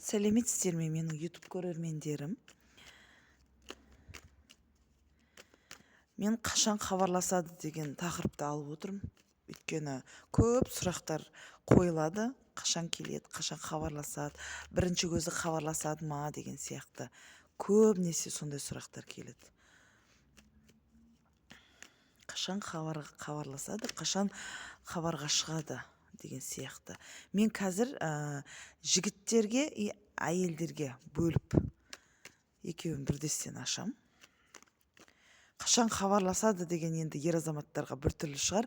Сәлеметсіздер ме, менің YouTube көрермендерім? Мен қашан хабарласады деген тақырыпты алып отырмын. Өйткені көп сұрақтар қойылады. Қашан келеді, қашан хабарласады, бірінші көзі хабарласады ма деген сияқты. Көбінесе сондай сұрақтар келеді. Қашан хабарласады, қашан хабарға шығады деген сияқты. Мен қазір жігіттерге и әйелдерге бөліп екеуін бірдестен ашам. Қашан хабарласады деген енді ер азаматтарға біртүрлі шығар.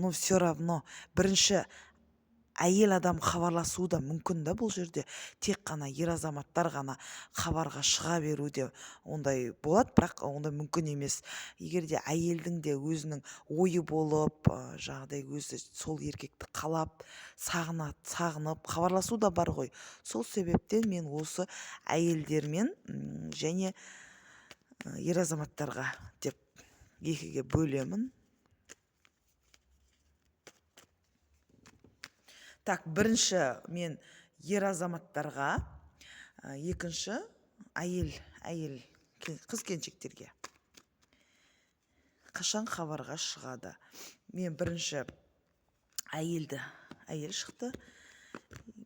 Но все равно бірінші әйел адам хабарласуы да мүмкін да. Бұл жерде тек қана ер азаматтар ғана хабарға шыға беру де ондай болады, бірақ ондай мүмкін емес. Егер де әйелдің де өзінің ойы болып, жаңағыдай өзі сол еркекті қалап, сағынып хабарласу да бар ғой. Сол себептен мен осы әйелдермен және ер азаматтарға деп екіге бөлемін. Так, бірінші мен ер азаматтарға, екінші әйел қыз келіншектерге. Қашан хабарға шығады? Мен бірінші әйел шықты.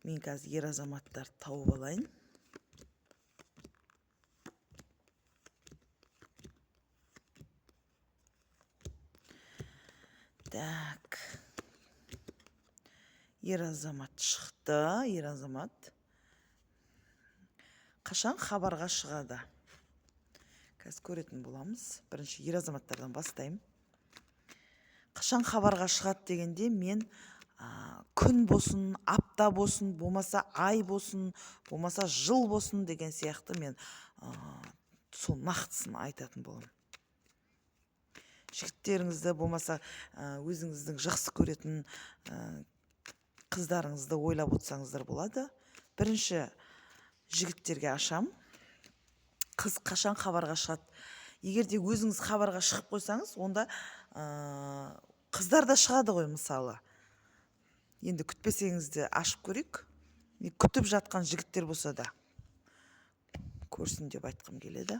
Мен қазір ер азаматтарды тауып алайын. Так. Ер азамат шықты, ер азамат. Қашан хабарға шығады? Қазір көретін боламыз. Бірінші ер азаматтардан бастаймын. Қашан хабарға шығады дегенде мен күн болсын, апта болсын, болмаса ай болсын, болмаса жыл болсын деген сияқты мен сол нақтысын айтатын боламын. Жігіттеріңізді болмаса, өзіңіздің жақсы көретін қыздарыңызды ойлап отырсаңыздар болады. Бірінші жігіттерге ашам. Қыз қашан хабарға шығады? Егер де өзіңіз хабарға шығып қойсаңыз, онда қыздар да шығады ғой мысалы. Енді күтпесеңіз де ашып көрейік. Мен күтіп жатқан жігіттер болса да көрсін деп айтқым келеді.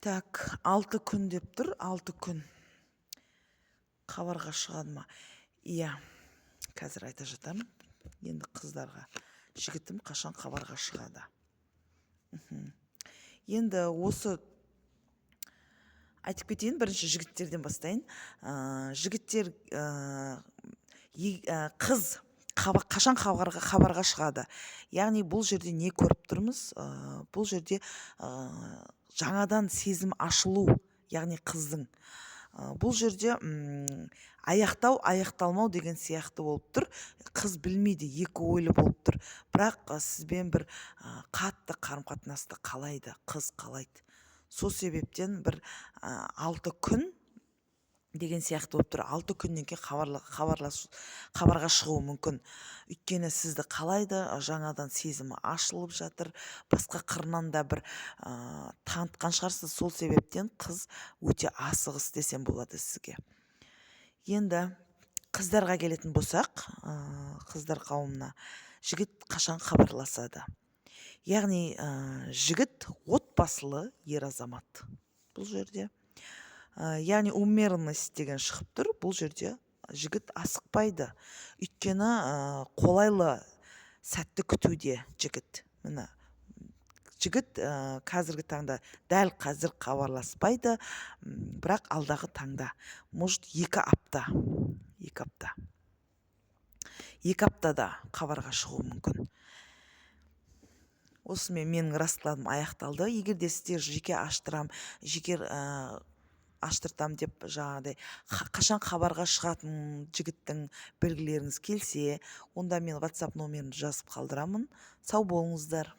Так, 6 күн деп тұр, 6 күн. Хабарға шығады ма? Иә, қазір айта жатамын. Енді қыздарға жігітім қашан хабарға шығады? Енді осы айтып кетейін, бірінші жігіттерден бастайын. Жігіттер, қыз қашан хабарға шығады? Яғни бұл жерде не көріп тұрмыз? Бұл жерде жаңадан сезім ашылу, яғни қыздың. Бұл жерде аяқтау, аяқталмау деген сияқты болып тұр. Қыз білмейді, екі ойлы болып тұр. Бірақ сізбен бір қатты қарым-қатынасты қалайды, қыз қалайды. Сол себептен бір 6 күн деген сияқты болып тұр. 6 күннен кейін хабарға шығуы мүмкін. Өйткені сізді қалайды, жаңадан сезімі ашылып жатыр. Басқа қырынан да бір танытқан шығарсыз. Сол себептен қыз өте асығыс десем болады сізге. Енді қыздарға келетін болсақ, қыздар қауымына жігіт қашан хабарласады? Яғни жігіт отбасылы ер азамат бұл жерде. Яғни умеренность деген шығып тұр. Бұл жерде жігіт асықпайды. Өйткені қолайлы сәтті күтуде жігіт. Міне, жігіт қазіргі таңда дәл қазір хабарласпайды, бірақ алдағы таңда, может, екі апта, екі апта. Екі аптада хабарға шығуы мүмкін. Осымен менің раскладым аяқталды. Егер де сіздер жеке аштырам, жеке аштыртам деп жаңағыдай қашан хабарға шығатын жігіттің белгілеріңіз келсе, онда мен WhatsApp номерімді жазып қалдырамын. Сау болыңыздар.